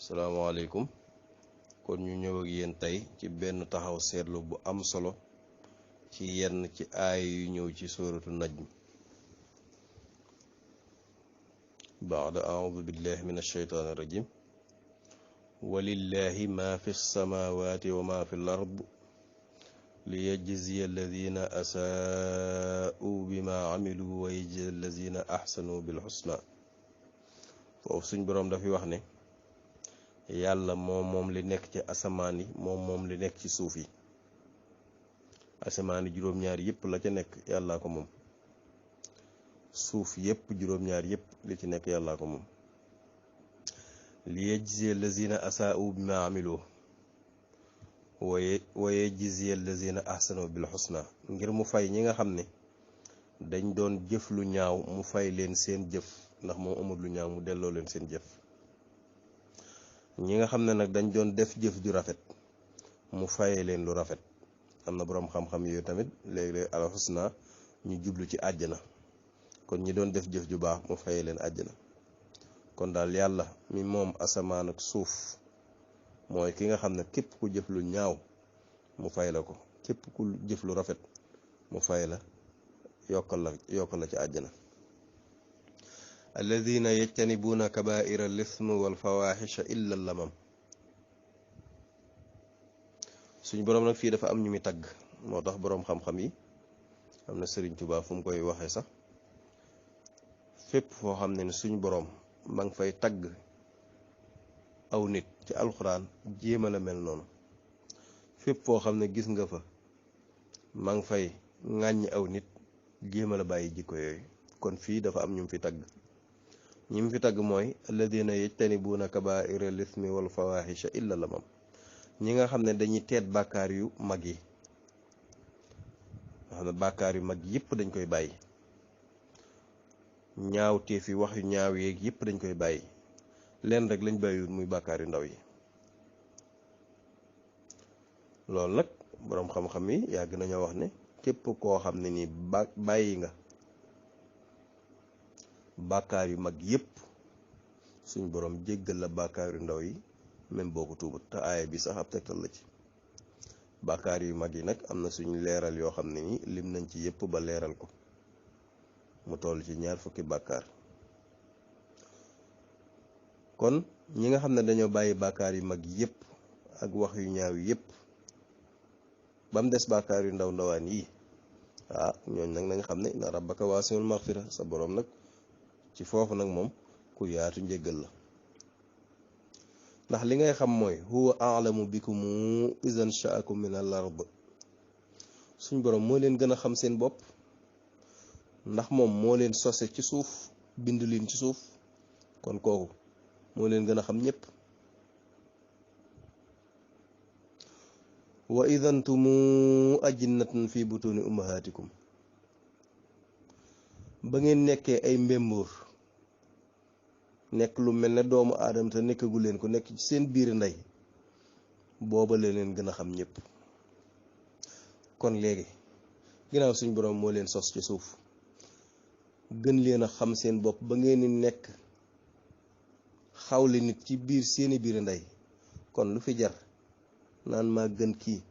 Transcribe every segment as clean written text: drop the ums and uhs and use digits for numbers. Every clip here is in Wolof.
salaamaaleykum kon ñu ñëw ak yéen tey ci benn taxaw seetlu bu am solo ci yenn ci aay yu ñëw ci suuratu najm baada aaudu billahi min alsheytaani irrajim walillahi ma fi lsamawati wa ma fi l ard liyajziya alladina asaa'u bima amilu wa yajzi alladina axsanu bilxusna foofu suñ boroom dafay wax ne yàlla moom li nekk ci asamaan yi moom li nekk ci suuf yi asamaan yi juróom-ñaar yépp la ca nekk yàllaa ko moom suuf yépp juróom-ñaar yépp li ci nekk yàllaa ko moom li yajziya allazina asaa'u bima amilu wa yajziya allazina ahsanu bil husna ngir mu fay ñi nga xam ne dañ doon jëf lu ñaaw mu fay leen seen jëf ndax moom amul lu ñaaw mu delloo leen seen jëf ñi nga xam ne nag dañ doon def jëf ju rafet mu faye leen lu rafet am na boroom xam-xam yooyu tamit léeg-léeg al husna ñu jublu ci àjjana kon ñi doon def jëf ju baax mu faye leen àjjana kon daal yàlla mi moom asamaan ak suuf mooy ki nga xam ne képp ku jëf lu ñaaw mu fay la ko képp ku jëf lu rafet mu fay la yokkal la ci àjjana alladina yajtanibuuna kabaira al ithmi wal fawaxisha illa lamam suñ boroom nag fii dafa am ñu muy tagg moo tax boroom xam-xam yi am na Sëriñ Tuubaa fu mu koy waxee sax fépp foo xam ne suñ boroom ma ngi fay tagg aw nit ci alxuraan jéema la mel noonu fépp foo xam ne gis nga fa ma ngi fay ŋàññ aw nit jéema la bàyyi jikko yooyu kon fii dafa am ñu mu fi tagg ñi mu fi tagg mooy alladina yajtanibuuna kabaira al ithmi wal fawahisha illa lamam ñi nga xam ne dañuy teet bàkkaar yu mag yi nga xam ne bàkkaar yu mag yépp dañ koy bàyyi ñaaw teef yi wax yu ñaaw yeeg yépp dañ koy bàyyi leen rek lañ bàyyiwut muy bàkkaar yu ndaw yi loolu nag boroom xam-xam yi yàgg nañoo wax ne képp koo xam ne nii bàyyi nga bàkkaar yu mag yépp suñ boroom jéggal la bàkkaar yu ndaw yi même boo ko tuubut te aaya bi sax ab tegtal la ci bàkkaar yu mag yi nag am na suñ leeral yoo xam ne ni lim nañ ci yépp ba leeral ko mu toll ci 20 fukki bàkkaar kon ñi nga xam ne dañoo bàyyi bàkkaar yu mag yépp ak wax yu ñaaw yépp ba mu des bàkkaar yu ndaw ndawaan yi ñooñ nag na nga xam ne inna rabbaka waasiul maghfira sa boroom nag ci foofu nag moom ku yaatu njéggal la ndax li ngay xam mooy huwa a'lamu bikum izan sha'akum min al ard suñ boroom moo leen gën a xam seen bopp ndax moom moo leen sose ci suuf bind leen ci suuf kon kooku moo leen gën a xam ñépp wa idantumu ajinnatan fi butuni ummahatikum ba ngeen nekkee ay mbémbóor nekk lu mel ne doomu aadama te nekkagu leen ko nekk ci seen biir ndey booba leen gën a xam ñépp kon léegi ginnaaw suñ boroom moo leen sos ci suuf gën leen a xam seen bopp ba ngeen di nekk xawle nit ci biir seeni biir ndey kon lu fi jar naan maa gën kii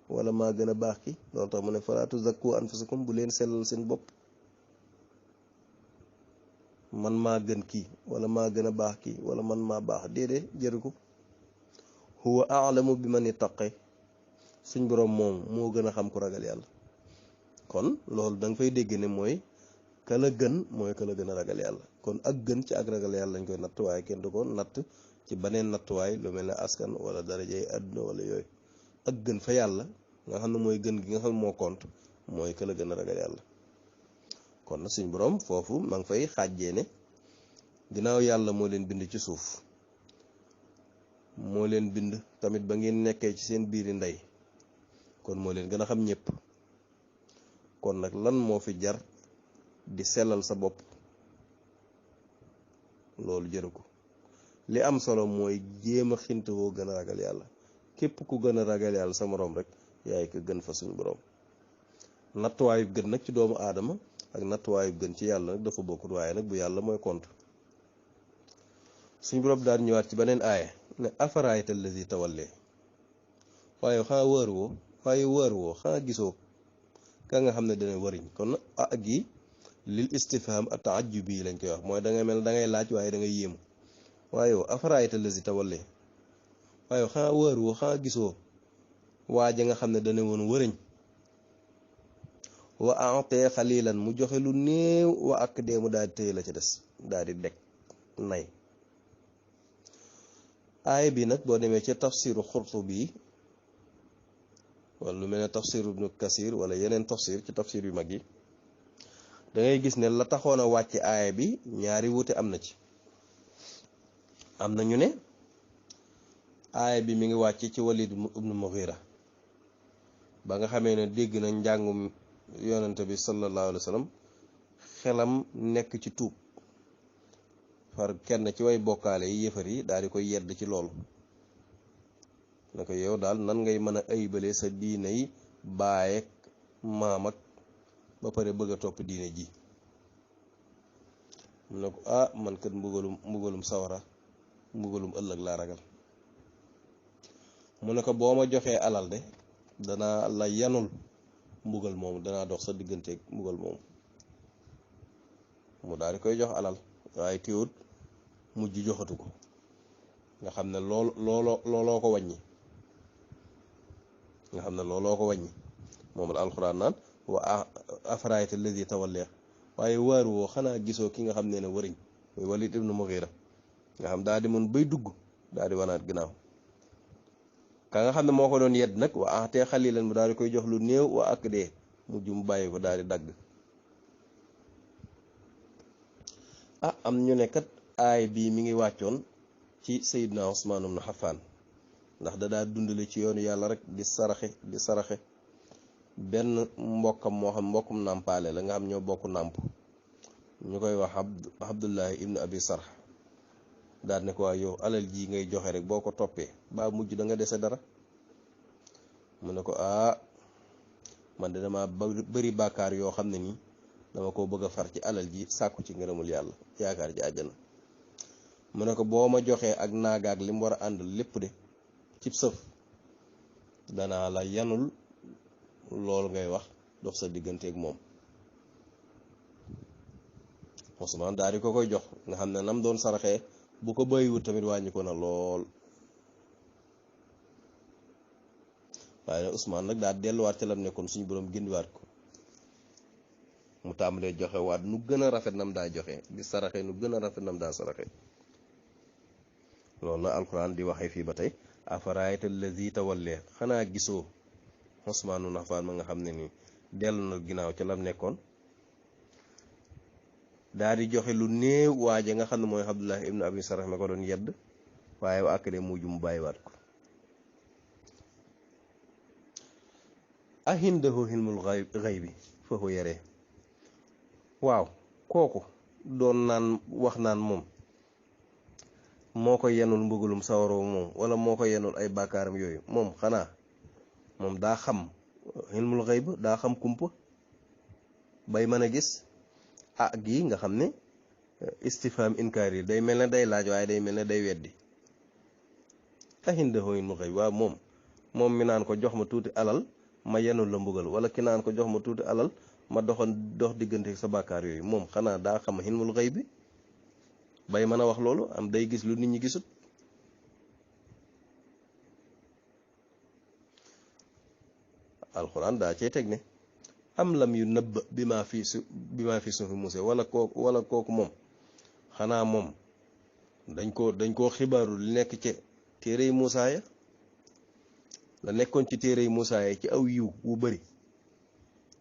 wala maa gën a baax ki loolu tax mu ne falaa tuzakku anfusakum bu leen sellal seen bopp man maa gën kii wala maa gën a baax kii wala man maa baax déedéet jëru ko huwa a'lamu bi man ittaqi suñ boroom moom moo gën a xam ku ragal yàlla kon loolu da nga fay dégg ne mooy ka la gën mooy ka la gën a ragal yàlla kon ak gën ci ak ragal yàlla lañ koy natt waaye kenn du ko natt ci beneen nattuwaay lu mel ne askan wala darajay àdduna wala yooyu ak gën fa yàlla nga xam ne mooy gën gi nga xam ne moo compte mooy ka la gën a ragal yàlla kon na suñ boroom foofu ma ngi fay xàjjee ne ginnaaw yàlla moo leen bind ci suuf moo leen bind tamit ba ngeen nekkee ci seen biiri ndey kon moo leen gën a xam ñépp kon nag lan moo fi jar di sellal sa bopp loolu jëru ko li am solo mooy jéem a xintewoo gën a ragal yàlla képp ku gën a ragal yàlla sa moroom rek yaay ko gën fa suñ boroom nattuwaayu gën nag ci doomu aadama ak nattuwaayu gën ci yàlla nag dafa bokkut waaye nag bu yàlla mooy compte suñ boroom daal ñëwaat ci beneen aaya ne afaraayta allazi tawallee waaye xanaa wër woo xanaa gisoo ka nga xam ne dana wëriñ kon gi lil istifham at taajjubi lañ koy wax mooy da ngay mel da ngay laaj waaye da ngay yéemu waaye yow afaraayta allazi tawallee waaye xanaa wër woo xanaa gisoo waa ja nga xam ne dana woon wëriñ wa a'tee xalilan mu joxe lu néew wa ak dee mu daal di téye la ca des daal di deg nay aaya bi nag boo demee ca tafsiru Xurtubi wala lu mel ne tafsiru Ibnu Kasir wala yeneen tafsir ci tafsir yu mag yi da ngay gis ne la taxoon a wàcce aaya bi ñaari wuute am na ci am na ñu ne aaya bi mi ngi wàcc ci Walid ibnu Mughira ba nga xamee ne dégg na njàngum yonante bi sallallahu alayhi wa sallam xelam nekk ci tuub far kenn ci way bokkaale yi yëfar yi daal di koy yedd ci loolu na ko yow daal nan ngay mën a ayibale sa diine yi baayeek maam ak ba pare bëgg a topp diine ji mu ne ko man kat mbugalum sawara mbugalum ëllëg laa ragal mu ne ko boo ma joxee alal de danaa la yanul mbugal moomu danaa dox sa digganteeg mbugal moomu mu daal di koy jox alal waaye téewut mujj joxatu ko nga xam ne looloo ko wàññi moom la alxuraan naan wa afaraayta allazi tawallee waaye waaru woo xanaa gisoo ki nga xam ne wëriñ muy Walid ibnu Mughira nga xam daal di mën bay dugg daal di wanaat ginnaaw ka nga xam ne moo ko doon yedd nag wa a'tee xalilan mu daal di koy jox lu néew wa ak dee mujj mu bàyyi ko daal di dagg am ñu ne kat aay bii mi ngi wàccoon ci Seydina Usmaan ibnu Affaan ndax da daa dundale ci yoonu yàlla rek di saraxe benn mbokkam moo xam mbokkum nàmpaale la nga xam ñoo bokk nàmp ñu koy wax Abdullahi ibnu Abi Sarh daal ne ko waa yow alal ji ngay joxe rek boo ko toppee ba mujj da nga dese dara mu ne ko man de dama bëri bàkkaar yoo xam ne nii dama ko bëgg a far ci alal ji sàkku ci ngërëmul yàlla yaakaar ji àjjana mu ne ko boo ma joxee ak naagaag li mu war a àndal lépp de cib sëf danaa la yanul loolu ngay wax dox sa digganteeg moom Usmaan daal di ko koy jox nga xam ne nam doon saraxee bu ko bàyyiwut tamit wàññi ko na lool waaye nag Usmaan nag daal delluwaat ci lam nekkoon suñu borom gindiwaat ko mu tàmbalee joxe waat nu gën a rafet nam daa joxe di saraxe nu gën a rafet nam daa saraxe loolu la alquran di waxee fii ba tey afaraayta allazi tawallee xanaa gisoo Usmaan ibnu Affaan ma nga xam ne nii dellu na ginnaaw ca lam nekkoon daal di joxe lu néew waaje nga xam ne mooy Abdullah ibnu Abi Sarh ma ko doon yedd waaye wa ak de mujj mu bàyyiwaat ko ahindahu ilmul ghaybi fa huwa yaree waaw kooku doon naan wax naan moom moo ko yenul mbugalum sawaroo moom wala moo ko yenul ay bàkkaaram yooyu moom xanaa moom daa xam ilmul ghayb daa xam kumpa bay mën a gis gi nga xam ne istifham inkaar yi day mel ne day laaj waaye day mel ne day weddi ahindahu ilmul ghayb waaw moom mi naan ko jox ma tuuti alal ma yenul la mbugal wala ki naan ko jox ma tuuti alal ma dox diggante sa bàkkaar yooyu moom xanaa daa xam ilmul ghayb bi bay mën a wax loolu am day gis lu nit ñi gisut alxuraan daa cee teg ne am lam yu nëbb bi maa fi suufi Muusaa wala kooku moom xanaa moom dañ koo xibaaru li nekk ci téere yi Muusaa ya la nekkoon ci téere yi Muusaa ya ci aw yiw wu bari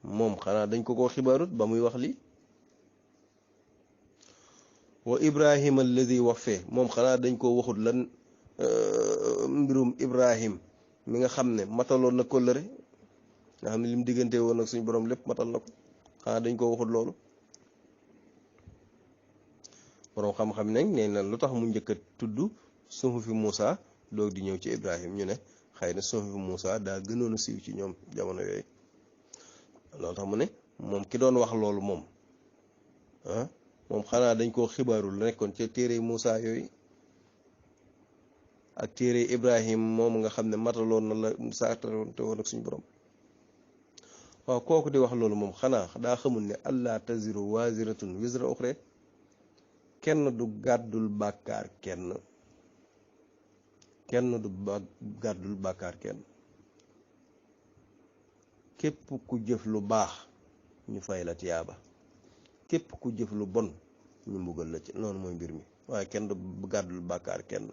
moom xanaa dañ ko xibaarut ba muy wax lii wa Ibrahim alladi waffee moom xanaa dañ ko waxut lan mbirum Ibrahim mi nga xam ne mataloon na kóllëre nga xam ne lim diggante woon ak suñu borom lépp matal na ko xanaa dañ ko waxut loolu borom xam-xam nañ nee na lu tax mu njëkk a tudd suhufi Muusaa doog di ñëw ci Ibrahim ñu ne xëy na suhufi Muusaa daa gënoon a siiw ci ñoom jamono yooyu loolu tax mu ne moom ki doon wax loolu moom moom xanaa dañ koo xibaarul la nekkoon ca téere Muusaa yooyu ak téere Ibrahim moom nga xam ne mataloon na la saatante woon ak suñu borom. waaw kooku di wax loolu moom xanaa daa xamul ne allah taziru waziratun wizra uxra kenn du gàddul bàkkaar kenn du gàddul bàkkaar kenn. képp ku jëf lu baax ñu fay la tiyaaba, képp ku jëf lu bon ñu mbugal la ci. noonu mooy mbir mi, waaye kenn du gàddul bàkkaar kenn.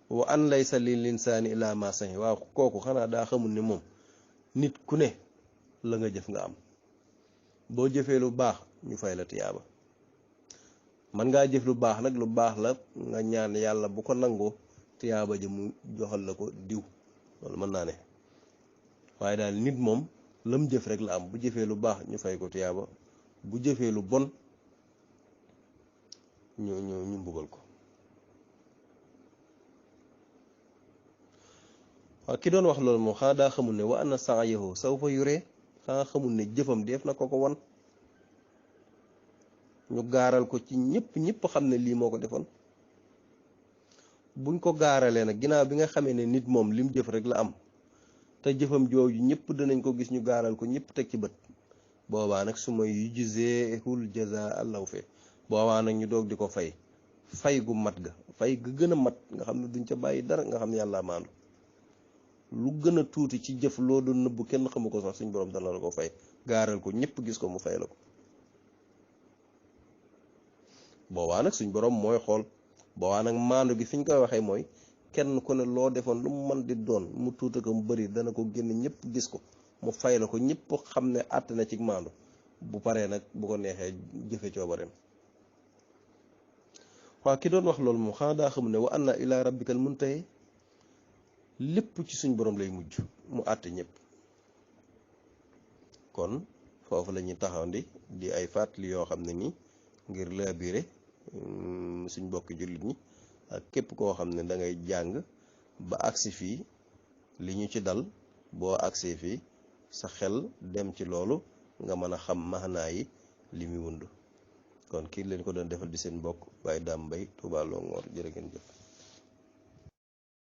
wa an laysa lil insaani illa ma sahi. waaw kooku xanaa daa xamul ne moom nit ku ne la nga jëf nga am. boo jëfee lu baax ñu fay la tiyaaba. man ngaa jëf lu baax nag, lu baax la nga ñaan yàlla bu ko nangoo tiyaaba ja mu joxal la ko diw, loolu mën naa ne. waaye daal nit moom lam jëf rek la am. bu jëfee lu baax ñu fay ko tiyaaba, bu jëfee lu bon ñu mbugal ko. waaw ki doon wax loolu moom xanaa daa xamul ne wa anna sa'yahu sawfa yuree. xanaa xamul ne jëfam def na ko wan, ñu gaaral ko ci ñëpp xam ne lii moo ko defoon. buñ ko gaaralee nag ginnaaw bi nga xamee ne nit moom lim jëf rek la am, te jëfam jooju ñëpp danañ ko gis, ñu gaaral ko ñëpp teg ci bët, boobaa nag su ma yujzeehul jazaa al-awfaa, boobaa nag ñu doog di ko fay gu mat ga, fay ga gën a mat nga xam ne duñ ca bàyyi dara, nga xam ne yàlla maandu. lu gën a tuuti ci jëf loo doon nëbbu kenn xamu ko sax suñ borom dana la ko fay, gaaral ko ñëpp gis ko mu fay la ko. boobaa nag suñ borom mooy xool. boobaa nag maandu gi fi ñu koy waxee mooy kenn ku ne loo defoon lu mu mën di doon, mu tuuta ko mu bëri, dana ko génn ñëpp gis ko mu fay la ko, ñëpp xam ne àtt na ci maandu. bu paree nag bu ko neexee jëfe coobareem. waaw ki doon wax loolu moom xanaa daa xam ne wa anna ila rabbikal muntahi, lépp ci suñ borom lay mujj, mu àtte ñëpp. kon foofu la ñuy taxawandi di ay fàttali yoo xam ne nii ngir laabire suñ bokki jullit ñi ak képp koo xam ne da ngay jàng ba agsi fii li ñu ci dal, boo agsee fii sa xel dem ci loolu nga mën a xam maanaa yi li muy wund. kon kii leen ko doon defal di seen mbokk Baye Dame Mbaye, Touba Longhor. jërë ngeen jëf.